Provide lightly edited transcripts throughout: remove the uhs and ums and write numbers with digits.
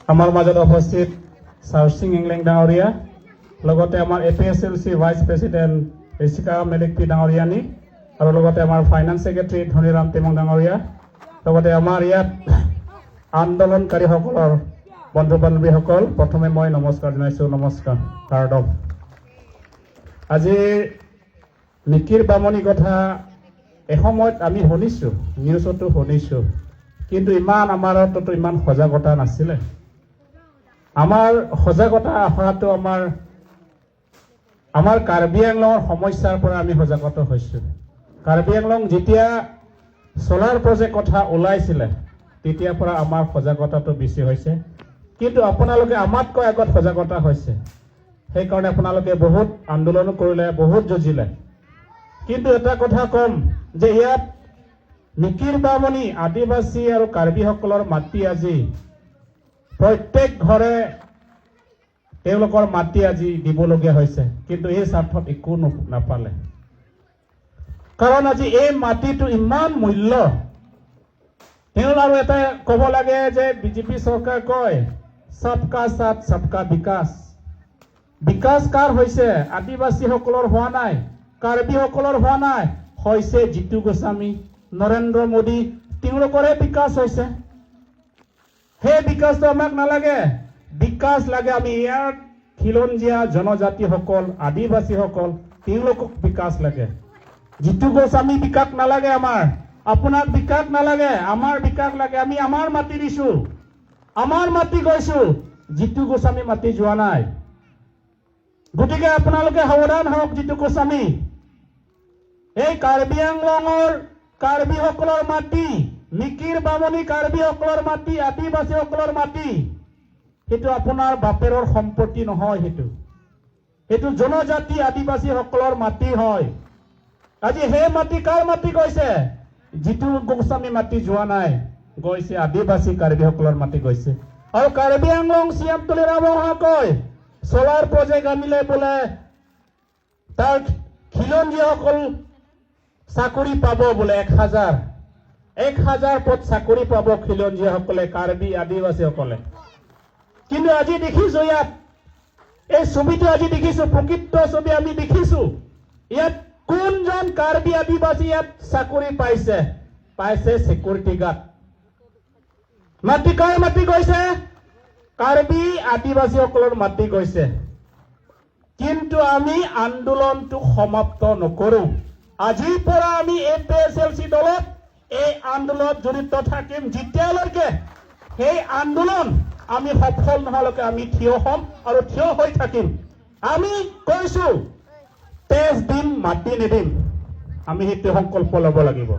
আমাৰ মাজত উপস্থিত চাৰচিং ইংলেং ডাঙৰীয়া, লগতে আমাৰ এপিএছএলচি ভাইচ প্ৰেচিডেণ্ট ঋষিকা মেলিকপি ডাঙৰীয়ানী আৰু লগতে আমাৰ ফাইনেন্স ছেক্ৰেটাৰী ধনীৰাম টেমং ডাঙৰীয়া, লগতে আমাৰ ইয়াত আন্দোলনকাৰীসকলৰ বন্ধু বান্ধৱীসকল, প্ৰথমে মই নমস্কাৰ জনাইছোঁ। নমস্কাৰ কাৰ্ডম। আজি মিকিৰ বামুণী কথা এসময়ত আমি শুনিছোঁ, নিউজতো শুনিছোঁ, কিন্তু ইমান আমাৰ তাতো ইমান সজাগতা নাছিলে। আমাৰ সজাগতা অহাটো আমাৰ আমাৰ কাৰ্বি আংলঙৰ সমস্যাৰ পৰা আমি সজাগত হৈছোঁ। কাৰ্বি আংলং যেতিয়া চ'লাৰ প্ৰজেক্ট কথা ওলাইছিলে, তেতিয়াৰ পৰা আমাৰ সজাগতাটো বেছি হৈছে। কিন্তু আপোনালোকে আমাতকৈ আগত সজাগতা হৈছে। সেইকাৰণে আপোনালোকে বহুত আন্দোলনো কৰিলে, বহুত যুঁজিলে। কিন্তু এটা কথা ক'ম যে ইয়াত মিকিৰ বামুণী, আদিবাসী আৰু কাৰ্বিসকলৰ মাটি, আজি প্ৰত্যেক ঘৰে তেওঁলোকৰ মাটি আজি দিবলগীয়া হৈছে। কিন্তু এই স্বাৰ্থত একো নাপালে। কাৰণ আজি এই মাটিটো ইমান মূল্য তেওঁ। আৰু এটা ক'ব লাগে যে বিজেপি চৰকাৰ কয়, "सबका साथ, सबका विकास"। বিকাশ কাৰ হৈছে? আদিবাসীসকলৰ হোৱা নাই, কাৰ্বিসকলৰ হোৱা নাই। হৈছে জিতু গোস্বামী, নৰেন্দ্ৰ মোদী, তেওঁলোকৰে বিকাশ হৈছে। সেই বিকাশটো আমাক নালাগে। বিকাশ লাগে আমি ইয়াৰ খিলঞ্জীয়া জনজাতিসকল, আদিবাসীসকল, তেওঁলোকক বিকাশ লাগে। জিতু গোস্বামী বিকাশ নালাগে আমাৰ, আপোনাক বিকাশ নালাগে, আমাৰ বিকাশ লাগে। আমি আমাৰ মাটি দিছো, আমাৰ মাটি গৈছো, জিতু গোস্বামী মাটি যোৱা নাই। গতিকে আপোনালোকে সাৱধান হওক। জিতু গোস্বামী, এই কাৰ্বি আংলঙৰ কাৰ্বিসকলৰ মাটি, মিকিৰ বামুণী কাৰ্বিসকলৰ মাটি, আদিবাসীসকলৰ মাটি, সেইটো আপোনাৰ বাপেৰৰ সম্পত্তি নহয়। সেইটো জনজাতি আদিবাসীসকলৰ মাটি হয়। আজি সেই মাটি কাৰ মাটি গৈছে? জিতু গোস্বামী মাটি যোৱা নাই, গৈছে আদিবাসী কাৰ্বিসকলৰ মাটি গৈছে। আৰু কাৰ্বি আংলং চি এম তুলিৰাম ৰংহাঙে কয়, চলাৰ প্ৰজেক্ট আনিলে বোলে তাৰ খিলঞ্জীয়াসকল চাকৰি পাব বোলে। 1000 1000 পদ চাকৰি পাব খিলঞ্জীয়াসকলে, কাৰ্বি আদিবাসীসকলে। কিন্তু আজি দেখিছো ইয়াত এই ছবিটো, আজি দেখিছো, প্ৰকৃত ছবি আমি দেখিছো। ইয়াত কোনজন কাৰ্বি আদিবাসী ইয়াত চাকৰি পাইছে? পাইছে চিকিউৰিটি গাৰ্ড। মাটি কাৰ মাটি গৈছে? কাৰ্বি আদিবাসীসকলৰ মাটি গৈছে। কিন্তু আমি আন্দোলনটো সমাপ্ত নকৰো। আজিৰ পৰা আমি এপিএছএলচি দলত এই আন্দোলনত জড়িত থাকিম। যেতিয়ালৈকে সেই আন্দোলন আমি সফল নোহোৱালৈকে আমি থিয় হ'ম আৰু থিয় হৈ থাকিম। আমি কৈছো, তেজ দিম, মাটি নিদিম। আমি সেইটো সংকল্প ল'ব লাগিব।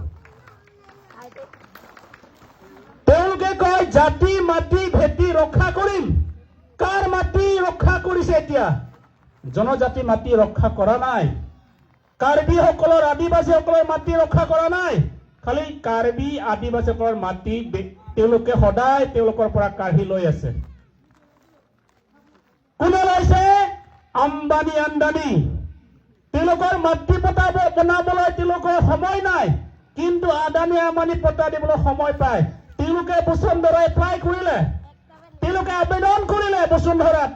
তেওঁলোকে কয়, "জাতি, মাটি, ভেটি ৰক্ষা কৰিম"। কাৰ মাটি ৰক্ষা কৰিছে এতিয়া? জনজাতি মাটি ৰক্ষা কৰা নাই, কাৰ্বিসকলৰ, আদিবাসীসকলৰ মাটি ৰক্ষা কৰা নাই। খালি কাৰ্বি আদিবাসীসকলৰ মাটি তেওঁলোকে সদায় তেওঁলোকৰ পৰা কাঢ়ি লৈ আছে। কোনে লৈছে? আম্বানী, আন্দানী। তেওঁলোকৰ মাটি পটা বনাবলৈ তেওঁলোকৰ সময় নাই, কিন্তু আদানী আম্বানী পটা দিবলৈ সময় পায়। তেওঁলোকে বসুন্ধৰা এপ্লাই কৰিলে, তেওঁলোকে আবেদন কৰিলে বসুন্ধৰাত,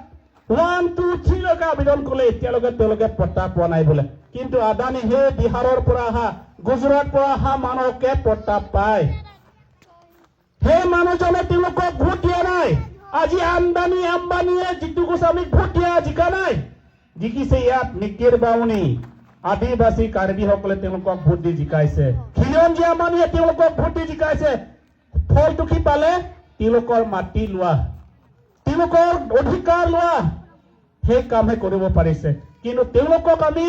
1, 2, 3লৈকে আবেদন কৰিলে। এতিয়ালৈকে তেওঁলোকে পট্টা পোৱা নাই বোলে। কিন্তু আদানী সেই বিহাৰৰ পৰা অহা, গুজৰাট পৰা অহা মানুহকে পট্টা পায়। সেই মানুহজনে তেওঁলোকক ভোট দিয়া নাই। আজি আন্দানী আম্বানীয়ে জিতু গোস্বামীক ভোট দিয়া জিকা নাই, জিকিছে ইয়াত মিকিৰ বামুণী, আদিবাসী কাৰ্বিসকলে তেওঁলোকক ভোট দি জিকাইছে। খিলঞ্জীয়া মানুহে তেওঁলোকক ভোট দি জিকাইছে। ফলটো কি পালে? তেওঁলোকৰ মাটি লোৱা, তেওঁলোকৰ অধিকাৰ লোৱা, সেই কামহে কৰিব পাৰিছে। কিন্তু তেওঁলোকক আমি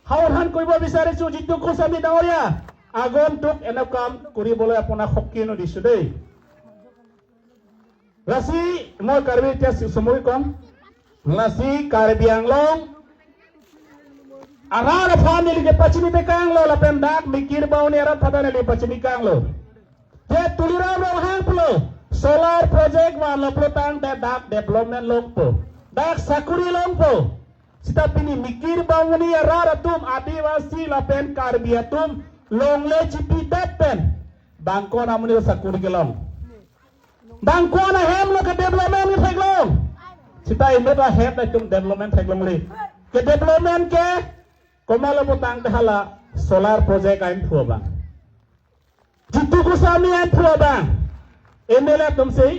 সাৱধান কৰিব বিচাৰিছো। জিতু গোস্বামী ডাঙৰীয়া, আগন্তুক এনে কাম কৰিবলৈ আপোনাক শক্তি নিদিছো দেই। লাচি মই কাৰ্বি এতিয়া চমুকৈ কম। Lassi Karbi Anglong arar family ke pachini be kang lo lapen dak mikir bauni arat phadane li pachini kang lo je Tuliram Ronghang plo solar project wan lo plo tang de dak development long po, dak sakuri long po sita pini mikir bauni arar atum adivasi lapen Karbi atum long le chipi dat pen bangko namuni sakuri ke long bangko na hem lo ke development ke. Sita imeta het na tum development thaklong li ke development ke komalo tang hala solar project aim phuaba Jitu Goswami aim phuaba MLA tumsei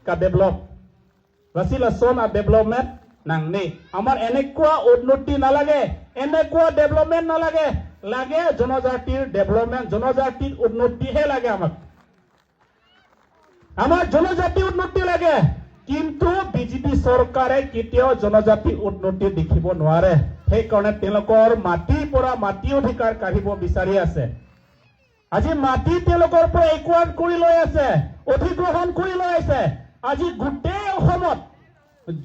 ka develop Rasila son a development নাংনে। আমাৰ এনেকুৱা উন্নতি নালাগে, এনেকুৱা development নালাগে, লাগে জনজাতিৰ development, জনজাতিৰ উন্নতিহে লাগে আমাক। আমাৰ জনজাতি উন্নতি লাগে, কিন্তু বিজেপি চৰকাৰে কেতিয়াও জনজাতি উন্নতি দেখিব নোৱাৰে। সেইকাৰণে তেওঁলোকৰ মাটিৰ পৰা মাটি অধিকাৰ কাঢ়িব বিচাৰি আছে। আজি মাটি তেওঁলোকৰ পৰা একোৱাৰ্ড কৰি লৈ আছে, অধিগ্ৰহণ কৰি লৈ আছে। আজি গোটেই অসমত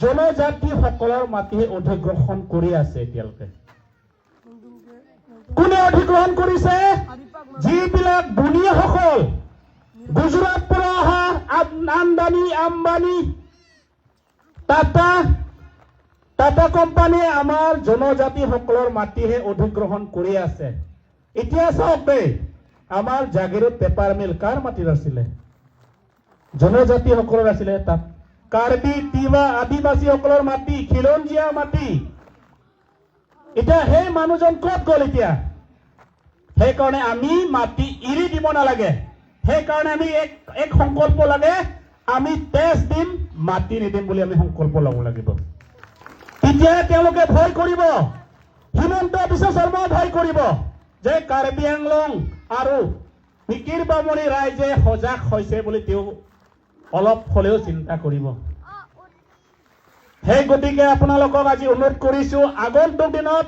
জনজাতিসকলৰ মাটি অধিগ্ৰহণ কৰি আছে। এতিয়ালৈকে কোনে অধিগ্ৰহণ কৰিছে? যিবিলাক বনিয়াসকল গুজৰাট পৰা অহা আন্দানী, আম্বানী, টাটা, টাটা কোম্পানীয়ে আমাৰ জনজাতিসকলৰ মাটিহে অধিগ্ৰহণ কৰি আছে। এতিয়া চাওক দেই, আমাৰ জাগিৰোড পেপাৰ মিল কাৰ মাটিত আছিলে? জনজাতিসকলৰ আছিলে। তাত কাৰ্বি, তিৱা, আদিবাসীসকলৰ মাটি, খিলঞ্জীয়া মাটি। এতিয়া সেই মানুহজন ক'ত গ'ল এতিয়া? সেইকাৰণে আমি মাটি এৰি দিব নালাগে। সেইকাৰণে আমি এক এক সংকল্প লাগে, আমি তেজ দিম, মাটি নিদিম বুলি আমি সংকল্প ল'ব লাগিব। তেতিয়াহে তেওঁলোকে ভয় কৰিব, হিমন্ত বিশ্ব শৰ্মাও ভয় কৰিব যে কাৰ্বি আংলং আৰু মিকিৰ বামুণী ৰাইজে সজাগ হৈছে বুলি তেওঁ অলপ হ'লেও চিন্তা কৰিব। সেই গতিকে আপোনালোকক আজি অনুৰোধ কৰিছো, আগন্তুক দিনত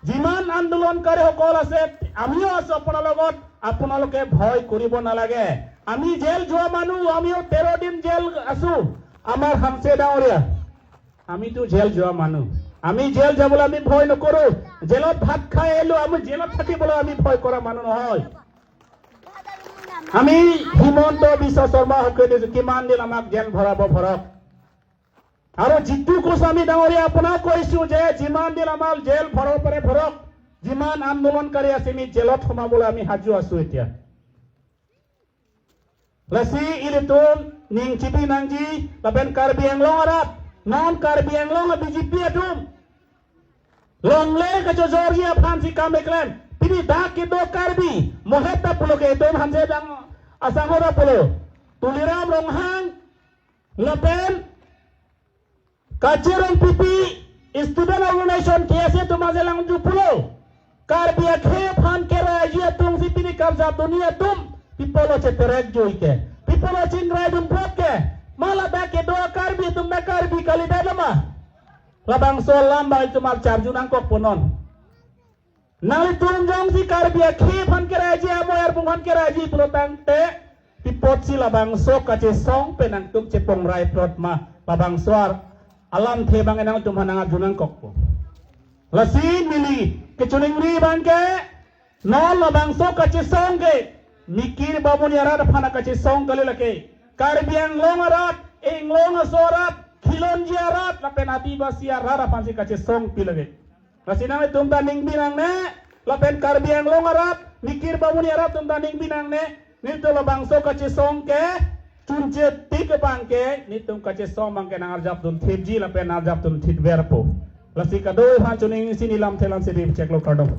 যিমান আন্দোলনকাৰীসকল আছে, আমিও আছো আপোনাৰ লগত। আপোনালোকে ভয় কৰিব নালাগে। আমি জেল যোৱা মানুহ, আমিও 13 দিন জেল আছো। আমাৰ হামচে ডাঙৰীয়া, আমিতো জেল যোৱা মানুহ, আমি জেল যাবলৈ আমি ভয় নকৰো। জেলত ভাত খাই আহিলো আমি, জেলত থাকিবলৈ আমি ভয় কৰা মানুহ নহয়। আমি হিমন্ত বিশ্ব শৰ্মা সকীয়াই দিছো, কিমান দিন আমাক জেল ভৰাব ভৰক। আৰু জিতু গোস্বামী ডাঙৰীয়া, আপোনাক কৈছো যে যিমান দিন আমাৰ জেল ভৰাব পাৰে ভৰক, যিমান আন্দোলনকাৰী আছে আমি জেলত সোমাবলৈ আমি সাজু আছো এতিয়া। Lasi ilitum ning chibi nangji laben Karbi Anglong arat non Karbi Anglong a BJP atum longle ka jo Georgia phansi kameklem pini da ki do Karbi moheta pulo ke dom hamse dang asangora pulo Tuliram Ronghang laben Kachirong pipi student organization KSA tumazelang ju pulo Karbi akhe phan kera ajia tung si pini kabza dunia tum people che terek joike people chingrai dum prot ke mala da ke do Karbi tum na Karbi kali da lama labang so lamba itu mal charju nang kok ponon nang tum jong si Karbi akhe phan kera ajia mo yar bung phan kera aji pulo tang te pipot si labang so kache song penang tum che pong rai prot ma labang soar alam the bang enang tum hanang arjunang kok po lasi mili kecuning ri ban ke no labang so kache song ke mikir babun yarat phana kache song kali lake Karbi Anglong arat Englong asorat Khilonji arat lapen adivasi arat pansi kache song pilage lasi nang tum ta ning binang ne lapen Karbi Anglong arat mikir babun yarat tum ta ning binang ne nito labang so kache song ke chunche tik bangke nitum kache song bangke nang arjap dun thipji lapen arjap dun thit verpo lasi kadoi han chuning sini lam thelan sini cek lo kardom.